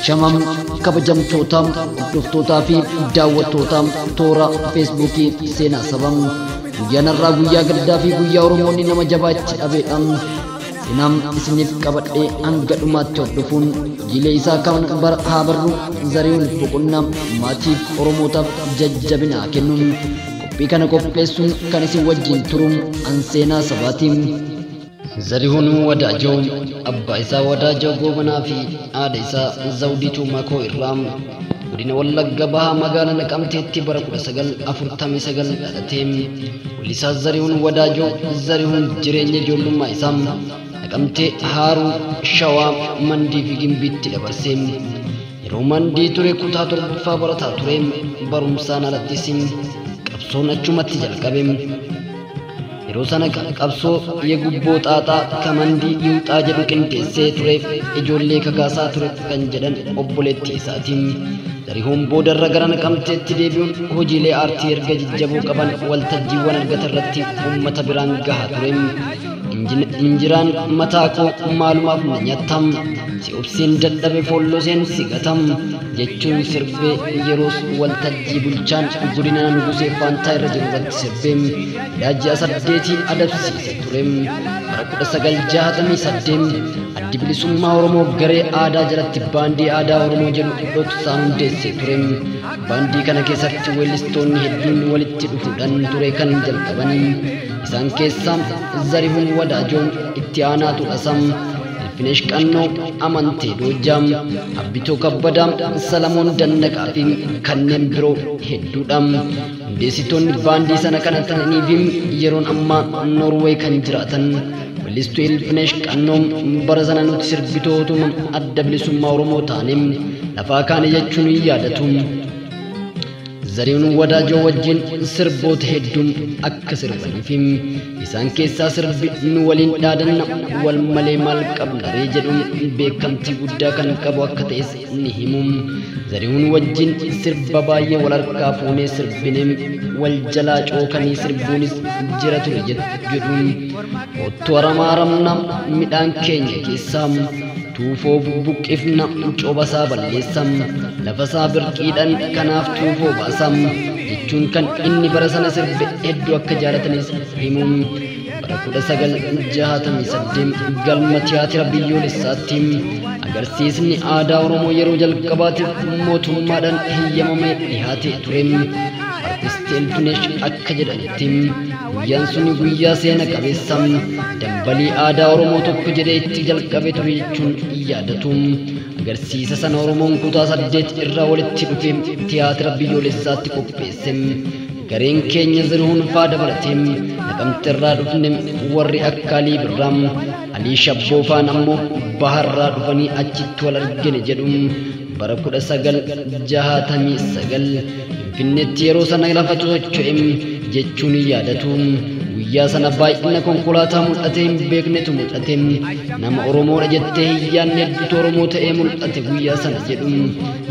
Shamam kabajamtoota hordoftootaa fi daawwattoota toora Feesbuukii Seenaa Sabaa. Guyyaan har'aa guyyaa gaddaa fi guyyaa Oromoonni nama jabaa itti dhabeedha. Seenaan isiniif qabadhee hanga dhumaatti hordofuun hojiilee isaa kan haa barru. Zarihuun boqonnaa maatiif Oromootaaf jajjabina kennuun qophii kana qopheessuun kan isin wajjin turuun an Seenaa Sabaatiin. Zarihuun Wadaajoo abbaa isaa Wadaajoo Goobanaa fi haadha isaa Zawdituu Makoo irraa godina Wallagga Bahaa magaalaa Naqamteetti bara 1949 dhalate. Weellisaa Zarihuun Wadaajoo Zarihuun jireenya ijoollummaa isaa Naqamtee, Haaruu, Shawaa, Mandii fi Gimbiitti dabarse. Yeroo Mandii ture kutaa torbaffaa barataa ture. Barumsaan alattis qabsoon achumatti jalqabe. Yeroo sana qabsoo yegubboo xaaxaa kamandii yiwxaa jedhu qindeessee ture, ijoollee kakaasaa ture kan jedhan obboleettii isaatiin. Zarihuun boodarra gara Naqamteetti deebi'uun hojiilee aartii erga jajjaboo qaban waltajjiiwwan argata irratti uummata biraan gahaa ture. Injiraan mataa koo maalumaaf na nyaatam, si obseen dadhabe folloseen si gatam jechuun sirbee yeroos waltajjii bulchaan godina Nugusee Faantaa irra jiru irratti sirbee hidhaa ji'a 8 adabsiise ture. Bara 1968 Addi Bilisummaa Oromoo garee aadaa jalatti baandii aadaa Oromoo jedhu dhoksaan hundeessee ture. Baandii kana keessatti weellistoonni hedduun walitti dhufuudhaan ture kan jalqaban. Isaan keessaa Zarihuun Wadaajoo, Itti Aanaa Tudhasaa, Ilfinesh Qannoo, Amantee Doojjaa, Abbitoo Kabbadaa, Salamoon Dannaqaa fi kanneen biroo hedduudha. Hundeessitoonni baandii sana kana ta'anii fi yeroon ammaa Noorweey kan jiraatan weellistuu Ilfinesh Qannoo bara sana nuti sirbitootuma Adda Bilisummaa Oromoo taane lafaa kaane jechuun hin yaadatu. Zarihuun Wadaajoo wajjin sirboota hedduun akka sirbanii fi isaan keessaa sirbi nu waliin dhaadanna wal malee maal qabna ree jedhuun beekamtii guddaa kan qabu akka ta'es ni himu. Zarihuun wajjin sirba baay'ee wal harkaa fuunee sirbinee wal jalaa cookanii sirbuunis jira ture jedhuun. Otoo aramaa aramna midhaan keenya keessaa tuufoo bubuqqifna cobasaa balleessam lafasaa birqiidhaan kanaaf tuufoo baasam jechuun kan inni bara sana sirbe hedduu akka jaalatanis himuun. Bara 1968 galma tiyaatira biyyoolessaatti agarsiisni aadaa Oromoo yeroo jalqabaatiif mootummaadhaan heeyyamamee dhiyaatee ture. Artisti Ilfinesh akka jedhanitti guyyaan suni guyyaa seena qabeessa dambalii aadaa Oromoo tokko jedhee itti jalqabe ture jechuun yaadatu. Agarsiisa sana Oromoon kutaa 8 irraa walitti dhufee tiyaatira biyyoolessaatti qopheesse. Gareen keenya Zarihuun faa dabalatee Naqamte irraa dhufne warri akka Alii Birraa, Alii Shabboo faan ammoo baharraa dhufanii achitti wal argine jedhu. Bara 1969 Finfinneetti yeroo sana lafatu socho'e jechuun yaadatu. Guyyaa sana baay'ina konkolaataa mul'atee hin beeknetu mul'ate. Nama Oromoodha jettee hin yaadne hedduutu Oromoo ta'ee mul'ate guyyaa sana jedhu.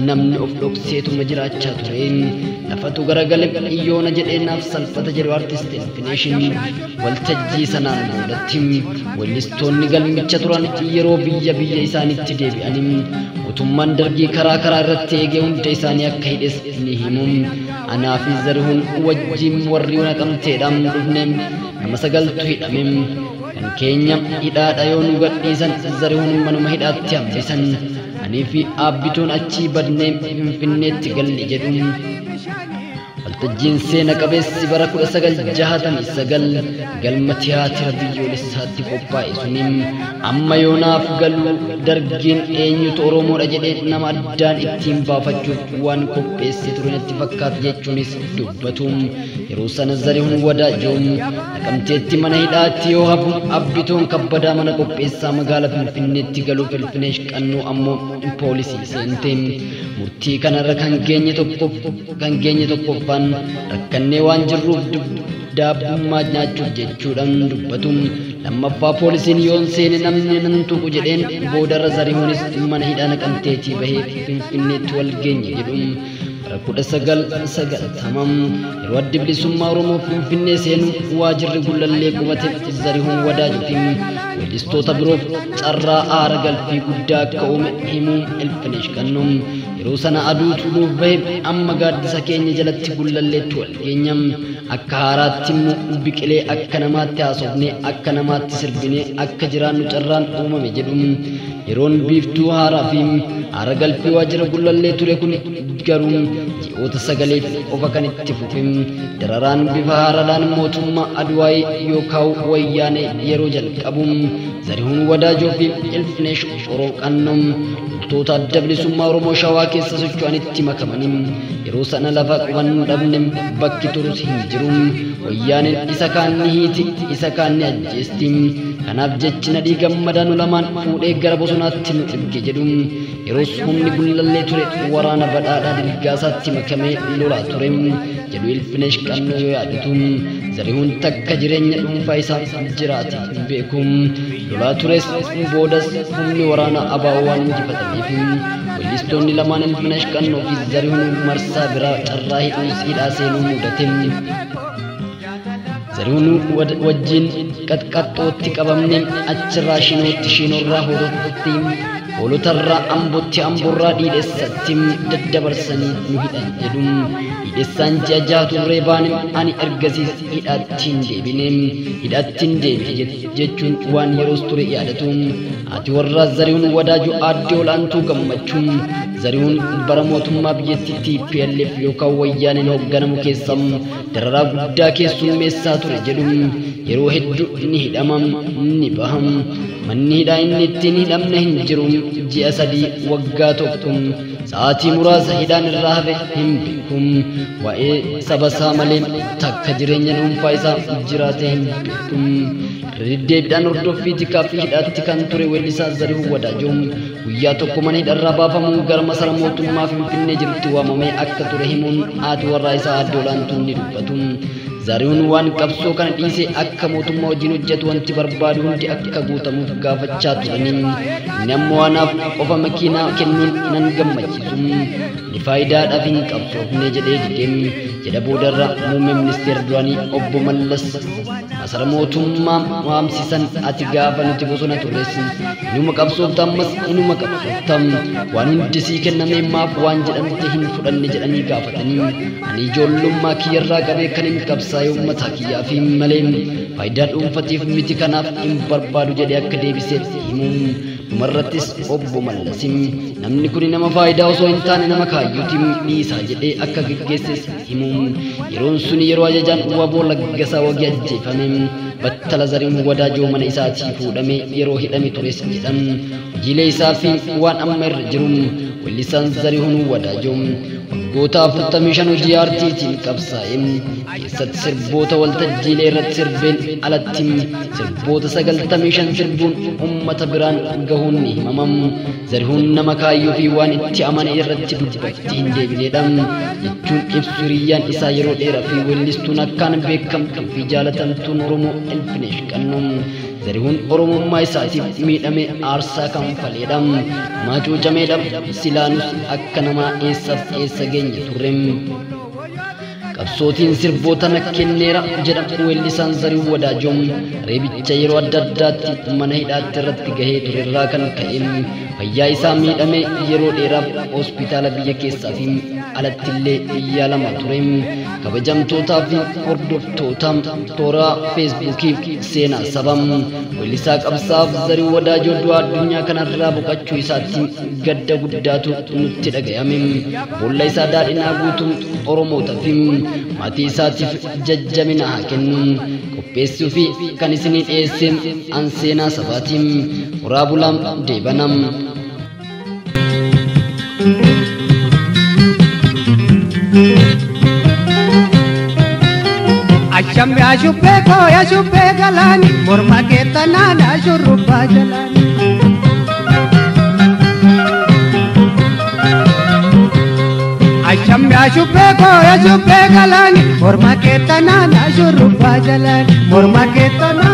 Namni of dhokseetuma jiraachaa ture. Lafatu garagale yoona jedhee naaf salphata jedhu artist Ilfineshin. Waltajjii sanaan boodatti weellistoonni galmicha turan yeroo biyya biyya isaaniitti deebi'anii mootummaan dargii karaa karaa irratti eegee hunda isaanii akka hidhes ni himu. Anaa fi Zarihuun wajjin warri Naqamteedhaan dhufne nama 9tu hidhame. Kan keenya hidhaadha yoo nu gadhiisan Zarihuun manuma hidhaatti hambisan. Anii fi Aabbituun achii badnee Finfinneetti galle jedhu. Waltajjiin seena qabeessi bara 1969 galma tiyaatira biyyoolessaatti qophaa'e suniin amma yoonaaf galu dargiin eenyutu Oromoodha jedhee nama addaan ittiin baafachuuf waan qopheesse ture natti fakkaata jechuunis dubbatu. Yeroo sana Zarihuun Wadaajoo Naqamteetti mana hidhaatti yoo hafu Abbitoon Kabbadaa mana qopheessaa magaalaa Finfinneetti galuuf Ilfinesh Qannoo ammoo poolisii seente. Murtii kanarra kan geenye tokkoffaan rakkannee waan jirruuf daabbummaa nyaachuuf jechuudhaan dubbatu. Lammaffaa poolisiin yoon seene namni nan tuqu jedheen boodarra Zarihuunis mana hidhaa Naqamteetii bahee Finfinneetti wal geenye jedhu. Bara 1990 yeroo addi bilisummaa Oromoo Finfinnee seenu waajirri Gullallee qubate Zarihuun Wadaajoo fi weellistoota biroof carraa aara galfii guddaa akka uume himuun Ilfinesh Qannoo yeroo sana aduutu nuuf bahe amma gaaddisa keenya jalatti Gullalleetti wal geenya akka haaraatti immoo biqilee akka namaatti haasofnee akka namaatti sirbinee akka jiraannu carraan uumame jedhu. Yeroon biiftuu haaraa fi aara galfii waajjira Gullallee ture kun garuu ji'oota sagaleef qofa kan itti fufe. Dararaan bifa haaraadhaan mootummaa Adwaayii yookaan Wayyaanee yeroo jalqabu Zarihuun Wadaajoo fi Ilfinesh Qannoo loltoota adda bilisummaa Oromoo Shawaa keessa socho'anitti makamanii yeroo sana lafa qubannu dhabne bakki turus hin jiru. Wayyaaneen isa kaan ni hiiti, isa kaan ni ajjeesti. Kanaaf jechi Nadhii Gammadaa nu lamaan fuudhee gara bosonaatti nu erge jedhu. Yeroos humni Gullallee ture waraana Badhaadhaa Dilgaasaatti makamee lolaa ture jedhu Ilfinesh Qannoo yoo yaadatu. Zarihuun takka jireenya dhuunfaa isaa jiraate hin beeku. Lolaa tures boodas humni waraana ABO waan injifatameef weellistoonni lamaan Ilfinesh Qannoo fi Zarihuun marsaa biraa carraa hidhaa seenuu mudate. Zarihuun wajjin qaxqaxxootti qabamne achirraa Shinootti, Shinoorraa Hoolotaatti, Hoolotarraa Ambootti, Amboorraa Dhiidhessatti daddabarsanii nu hidhan jedhu. Dhiidhessaan ji'a jaha turree baane, ani ergasiis hidhaatti hin deebine, hidhaatti hin deebi'e jechuun waan yeroos ture yaadatu. Haati warraa Zarihuun Wadaajoo Aadde Olaantuu Gammachuun Zarihuun bara mootummaa biyyattii TPLF yookaan Wayyaaneen hoogganamu keessa dararaa guddaa keessummeessaa ture jedhu. Yeroo hedduu ni hidhama, ni baha. Manni hidhaa inni ittiin hidhamne hin jiru. Ji'a 3, waggaa 1, sa'aatii muraasa hidhaan irraa hafe hin beeku. Waa'ee saba isaa malee takka jireenya dhuunfaa isaa jiraate hin beeku. Deddeebiidhaan hordoffii tikaa fi hidhaatti kan ture weellisaa Zarihuun Wadaajoo guyyaa tokko mana hidharraa baafamuun gara masara mootummaa Finfinnee jirutti waamamee akka ture himuun haati warraa isaa Aadde Olaantuun ni dubbatu. Zarihuun waan qabsoo kana dhiisee akka mootummaa wajjin hojjetu wanti barbaadu hundi akka guutamuuf gaafachaa turanii inni ammoo anaaf qofa makiinaa kennuun nan gammachiisu, ni faayidaadhaaf hin qabsoofne jedhee didee jedha. Boodarra muummee ministeera duraanii obbo Mallas masara mootummaa waamsisan, ati gaafa nuti bosona turres inuma qabsoofta, ammas inuma qabsoofta, waan hundi sii kennamee maaf waan jedhamte hin fudhanne jedhanii gaafatanii, ani ijoollummaa kiyyarraa qabee kan hin qabsaa'e uummata kiyyaa fi malee faayidaa dhuunfatiif miti, kanaaf hin barbaadu jedhee akka deebiseef himuun, dhumarrattis obbo Mallasim namni kun nama faayidaa osoo hin taane nama kaayyootiin dhiisaa jedhee akka geggeesses himuun, yeroon suni yeroo ajajaan WBO Laggasaa Wagii ajjeefame battala Zarihuun Wadaajoo mana isaatii fuudhamee yeroo hidhame tures jedhan. Hojiilee isaa fi waan amma irra jiru weellisaan Zarihuun Wadaajoo waggoota 45 hojii aartiitiin qabsaa'e keessatti sirboota waltajjiilee irratti sirbeen alatti sirboota 95 sirbuun uummata biraan gahuun ni himama. Zarihuun nama kaayyoo fi waan itti amane irratti dubbatti hin deebinedha jechuun ibsu hiriyyaan isaa yeroo dheeraa fi weellistuun akkaan beekamtuu fi jaalatamtuun Oromoo Ilfinesh Qannoo. Zarihuun Oromummaa isaatiif miidhame aarsaa kanfaleedha. Namaa cuucameedha. Silaanus akka namaa eessaaf eessa geenye turre. Qabsootiin sirboota na kenneera jedha weellisaan Zarihuun Wadaajoo. Reebicha yeroo adda addaatti mana hidhaatti irratti gahee turerraa kan ka'e fayyaa isaa miidhame yeroo dheeraaf hospitaala biyya keessaa fi alatti illee yaalama ture. Kabajamtootaa fi hordoftoota toora Feesbuukii Seenaa Saba, weellisaa qabsaaf Zarihuun Wadaajoo du'a addunyaa kanarraa boqochuu isaatti gadda guddaatu nutti dhagayame. Boolla isaa daadhinaa guutuu Oromoota fi maatii isaatiif jajjabina haa kennu. Qopheessuu fi kan isinii dhiyeesse an Seenaa Sabaatiin. Horaa bulaa, deebanam. Ashambe ashubbee koo ashubbee galaani, morma keettanaan ashurrubbaa jalaani. Ashambe ashubbee koo ashubbee galaani, morma keettanaan ashurrubbaa jalaani, morma keettanaan.